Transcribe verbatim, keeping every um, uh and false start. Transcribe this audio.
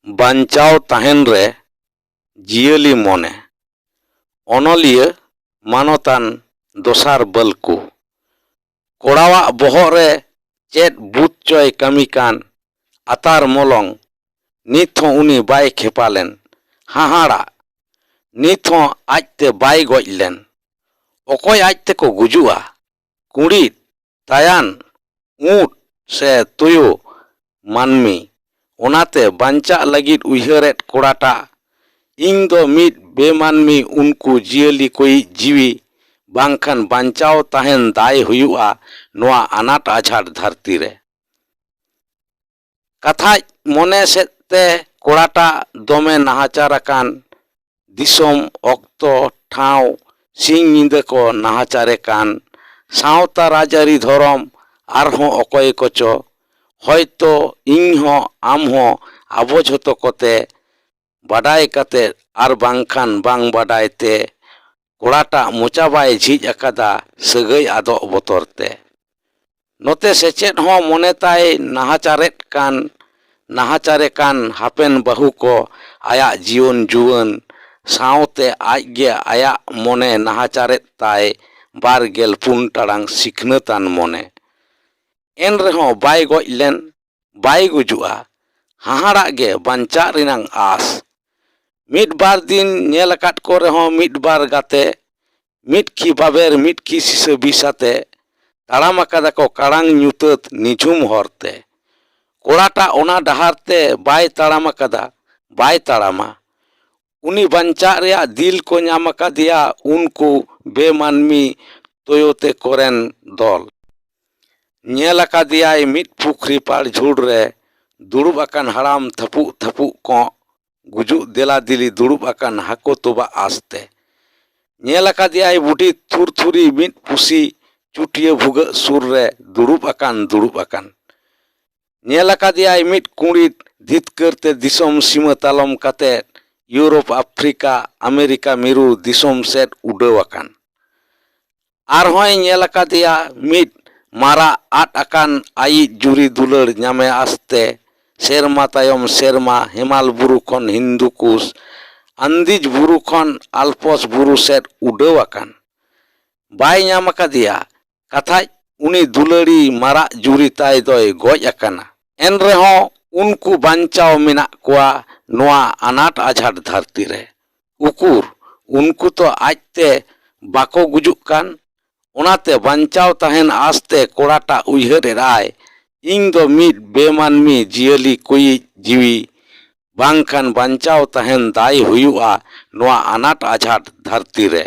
ᱵᱟᱧᱪᱟᱣ ᱛᱟᱦᱮᱱ ᱨᱮ ᱡᱤᱭᱟᱹᱞᱤ ᱢᱚᱱᱮ᱾ ᱚᱱᱚᱞᱤᱭᱟᱹ ᱢᱟᱱᱚᱛᱟᱱ ᱫᱚᱥᱟᱨ ᱵᱟᱹᱞᱠᱩ᱾ ᱠᱚᱲᱟᱣᱟᱜ ᱵᱚᱦᱚᱜ ᱨᱮ ᱪᱮᱫ ᱵᱩᱫ ᱪᱚᱭ ᱠᱟᱹᱢᱤ ᱠᱟᱱ, ᱟᱛᱟᱨ ᱢᱚᱞᱚᱝ᱾ ᱱᱤᱛ ᱦᱚᱸ ᱩᱱᱤ ᱵᱟᱭ ᱠᱷᱮᱯᱟ ᱞᱮᱱ᱾ ᱦᱟᱦᱟᱲᱟᱜ! ᱱᱤᱛ ᱦᱚᱸ ᱟᱡᱛᱮ ᱵᱟᱭ ᱜᱚᱡ ᱞᱮᱱ᱾ ᱚᱠᱚᱭ ᱟᱡ ᱛᱮᱠᱚ ᱜᱩᱡᱩᱜᱼᱟ? ᱠᱩᱸᱲᱤᱫ, ᱛᱟᱭᱟᱱ, ᱩᱸᱴ ᱥᱮ ᱛᱩᱭᱩ? ᱢᱟᱹᱱᱢᱤ᱾ ᱚᱱᱟᱛᱮ ᱵᱟᱧᱪᱟᱜ ᱞᱟᱹᱜᱤᱫ ᱩᱭᱦᱟᱹᱨᱮᱫ ᱠᱚᱲᱟᱴᱟᱜ, ᱤᱧ ᱫᱚ ᱢᱤᱫ ᱵᱮᱢᱟᱹᱱᱢᱤ ᱩᱱᱠᱩ ᱡᱤᱭᱟᱹᱞᱤ ᱠᱚᱭᱤᱡ ᱡᱤᱣᱤ ᱵᱟᱝᱠᱷᱟᱱ ᱵᱟᱧᱪᱟᱣ ᱛᱟᱦᱮᱱ ᱫᱟᱭ ᱦᱩᱭᱩᱜᱼᱟ ᱱᱚᱣᱟ ᱟᱱᱟᱴ ᱟᱡᱷᱟᱴ ᱫᱷᱟᱹᱨᱛᱤ ᱨᱮ᱾ ᱠᱟᱛᱷᱟᱡ ᱢᱚᱱᱮ ᱥᱮᱫ ᱛᱮ ᱠᱚᱲᱟᱴᱟᱜ ᱫᱚᱢᱮ ᱱᱟᱦᱟᱪᱟᱨ ᱟᱠᱟᱱ ᱫᱤᱥᱚᱢ, ᱚᱠᱛᱚ, ᱴᱷᱟᱶ, ᱥᱤᱧ ᱧᱤᱫᱟᱹ ᱠᱚ ᱱᱟᱦᱟᱪᱟᱨᱮ ᱠᱟᱱ, ᱥᱟᱶᱛᱟ, ᱨᱟᱡᱽᱟᱹᱨᱤ, ᱫᱷᱚᱨᱚᱢ, ᱟᱨᱦᱚᱸ ᱚᱠᱚᱭ ᱠᱚᱪᱚ᱾ ᱦᱚᱭᱛᱚ ᱤᱧ ᱦᱚᱸ, ᱟᱢ ᱦᱚᱸ, ᱟᱵᱚ ᱡᱷᱚᱛᱚ ᱠᱚᱛᱮ ᱵᱟᱰᱟᱭ ᱠᱟᱛᱮ ᱟᱨ ᱵᱟᱝᱠᱷᱟᱱ ᱵᱟᱝ ᱵᱟᱰᱟᱭ ᱛᱮ ᱠᱚᱲᱟᱴᱟᱜ ᱢᱚᱪᱟ ᱵᱟᱭ ᱡᱷᱤᱡ ᱟᱠᱟᱫᱟ ᱥᱟᱹᱜᱟᱹᱭ ᱟᱫᱚᱜ ᱵᱚᱛᱚᱨ ᱛᱮ᱾ ᱱᱚᱛᱮ ᱥᱮᱪᱮᱫ ᱦᱚᱸ ᱢᱚᱱᱮ ᱛᱟᱭ ᱱᱟᱦᱟᱪᱟᱨᱮᱫ ᱠᱟᱱ, ᱱᱟᱦᱟᱪᱟᱨᱮ ᱠᱟᱱ ᱦᱟᱯᱮᱱ ᱵᱟᱹᱦᱩ ᱠᱚ ᱟᱭᱟᱜ ᱡᱤᱭᱚᱱ ᱡᱩᱣᱟᱹᱱ ᱥᱟᱶᱛᱮ ᱟᱡᱜᱮ ᱟᱭᱟᱜ ᱢᱚᱱᱮ ᱱᱟᱦᱟᱪᱟᱨᱮᱫ ᱛᱟᱭ ᱵᱟᱨ ᱜᱮᱞ ᱯᱩᱱ ᱴᱟᱲᱟᱝ ᱥᱤᱠᱷᱱᱟᱹᱛᱟᱱ ᱢᱚᱱᱮ᱾ ᱮᱱ ᱨᱮᱦᱚᱸ ᱵᱟᱭ ᱜᱚᱡ ᱞᱮᱱ, ᱵᱟᱭ ᱜᱩᱡᱩᱜᱼᱟ, ᱦᱟᱦᱟᱲᱟᱜ ᱜᱮ ᱵᱟᱧᱪᱟᱜ ᱨᱮᱱᱟᱝ ᱟᱸᱥ᱾ ᱢᱤᱫ ᱵᱟᱨ ᱫᱤᱱ ᱧᱮᱞ ᱟᱠᱟᱫ ᱠᱚ ᱨᱮᱦᱚᱸ ᱢᱤᱫ ᱵᱟᱨ ᱜᱟᱛᱮ, ᱢᱤᱫ ᱠᱤ ᱵᱟᱵᱮᱨ ᱢᱤᱫ ᱠᱤ ᱥᱤᱥᱟᱹ ᱵᱤᱥ ᱟᱛᱮ, ᱛᱟᱲᱟᱢ ᱟᱠᱟᱫᱟ ᱠᱚ ᱠᱟᱲᱟᱝ ᱧᱩᱛᱟᱹᱛ ᱱᱤᱡᱷᱩᱢ ᱦᱚᱨᱛᱮ᱾ ᱠᱚᱲᱟᱴᱟᱜ ᱚᱱᱟ ᱰᱟᱦᱟᱨ ᱛᱮ ᱵᱟᱭ ᱛᱟᱲᱟᱢ ᱟᱠᱟᱫᱟ, ᱵᱟᱭ ᱛᱟᱲᱟᱢᱟ᱾ ᱩᱱᱤ ᱵᱟᱧᱪᱟᱜ ᱨᱮᱭᱟᱜ ᱫᱤᱞ ᱠᱚ ᱧᱟᱢ ᱟᱠᱟᱫᱮᱭᱟ ᱩᱱᱠᱩ ᱵᱮᱢᱟᱹᱱᱢᱤ ᱛᱚᱭᱚᱛᱮ ᱠᱚᱨᱮᱱ ᱫᱚᱞ᱾ ᱧᱮᱞ ᱟᱠᱟᱫᱮᱭᱟᱭ ᱢᱤᱫ ᱯᱩᱠᱷᱨᱤ ᱯᱟᱲ ᱡᱷᱩᱲ ᱨᱮ ᱫᱩᱲᱩᱵ ᱟᱠᱟᱱ ᱦᱟᱲᱟᱢ ᱛᱷᱟᱹᱯᱩᱜ ᱛᱷᱟᱹᱯᱩᱜ ᱠᱚᱸᱜ, ᱜᱩᱡᱩᱜ ᱫᱮᱞᱟ ᱫᱤᱞᱤ ᱫᱩᱲᱩᱵ ᱟᱠᱟᱱ ᱦᱟᱹᱠᱩ ᱛᱚᱵᱟᱜ ᱟᱥᱛᱮ᱾ ᱧᱮᱞ ᱟᱠᱟᱫᱮᱭᱟᱭ ᱵᱩᱰᱷᱤ ᱛᱷᱩᱨᱛᱷᱩᱨᱤ ᱢᱤᱫ ᱯᱩᱥᱤ ᱪᱩᱴᱭᱟᱹ ᱵᱷᱩᱜᱟᱹᱜ ᱥᱩᱨ ᱨᱮ ᱫᱩᱲᱩᱵ ᱟᱠᱟᱱ ᱫᱩᱲᱩᱵ ᱟᱠᱟᱱ᱾ ᱧᱮᱞ ᱟᱠᱟᱫᱮᱭᱟᱭ ᱢᱤᱫ ᱠᱩᱸᱲᱤᱫ ᱫᱷᱤᱛᱠᱟᱹᱨ ᱛᱮ ᱫᱤᱥᱚᱢ ᱥᱤᱢᱟᱹ ᱛᱟᱞᱚᱢ ᱠᱟᱛᱮ ᱤᱭᱩᱨᱳᱯ, ᱟᱯᱷᱨᱤᱠᱟ, ᱟᱢᱮᱨᱤᱠᱟ ᱢᱤᱨᱩ ᱫᱤᱥᱚᱢ ᱥᱮᱫ ᱩᱰᱟᱹᱣ ᱟᱠᱟᱱ᱾ ᱟᱨᱦᱚᱸᱭ ᱧᱮᱞ ᱟᱠᱟᱫᱮᱭᱟ ᱢᱤᱫ ᱢᱟᱨᱟᱜ ᱟᱫ ᱟᱠᱟᱱ ᱟᱭᱤᱡ ᱡᱩᱨᱤ ᱫᱩᱞᱟᱹᱲ ᱧᱟᱢᱮ ᱟᱥᱛᱮ ᱥᱮᱨᱢᱟ ᱛᱟᱭᱚᱢ ᱥᱮᱨᱢᱟ ᱦᱮᱢᱟᱞ ᱵᱩᱨᱩ ᱠᱷᱚᱱ ᱦᱤᱱᱫᱩᱠᱩᱥ, ᱟᱱᱫᱤᱡᱽ ᱵᱩᱨᱩ ᱠᱷᱚᱱ ᱟᱞᱯᱚᱥ ᱵᱩᱨᱩ ᱥᱮᱫ ᱩᱰᱟᱹᱣ ᱟᱠᱟᱱ᱾ ᱵᱟᱭ ᱧᱟᱢ ᱟᱠᱟᱫᱮᱭᱟ᱾ ᱠᱟᱛᱷᱟᱡ ᱩᱱᱤ ᱫᱩᱞᱟᱹᱲᱤ ᱢᱟᱨᱟᱜ ᱡᱩᱨᱤ ᱛᱟᱭ ᱫᱚᱭ ᱜᱚᱡ ᱟᱠᱟᱱᱟ᱾ ᱮᱱ ᱨᱮᱦᱚᱸ ᱩᱱᱠᱩ ᱵᱟᱧᱪᱟᱣ ᱢᱮᱱᱟᱜ ᱠᱚᱣᱟ ᱱᱚᱣᱟ ᱟᱱᱟᱴ ᱟᱡᱷᱟᱴ ᱫᱷᱟᱹᱨᱛᱤ ᱨᱮ᱾ ᱩᱠᱩᱨ, ᱩᱱᱠᱩ ᱛᱚ ᱟᱡᱛᱮ ᱵᱟᱠᱚ ᱜᱩᱡᱩᱜ ᱠᱟᱱ᱾ ᱚᱱᱟᱛᱮ ᱵᱟᱧᱪᱟᱣ ᱛᱟᱦᱮᱱ ᱟᱥᱛᱮ ᱠᱚᱲᱟᱴᱟᱜ ᱩᱭᱦᱟᱹᱨ ᱮᱫᱟᱭ, ᱤᱧ ᱫᱚ ᱢᱤᱫ ᱵᱮᱢᱟᱹᱱᱢᱤ ᱡᱤᱭᱟᱹᱞᱤ ᱠᱚᱭᱤᱡ ᱡᱤᱣᱤ ᱵᱟᱝᱠᱷᱟᱱ ᱵᱟᱧᱪᱟᱣ ᱛᱟᱦᱮᱱ ᱫᱟᱭ ᱦᱩᱭᱩᱜᱼᱟ ᱱᱚᱣᱟ ᱟᱱᱟᱴ ᱟᱡᱷᱟᱴ ᱫᱷᱟᱹᱨᱛᱤ ᱨᱮ᱾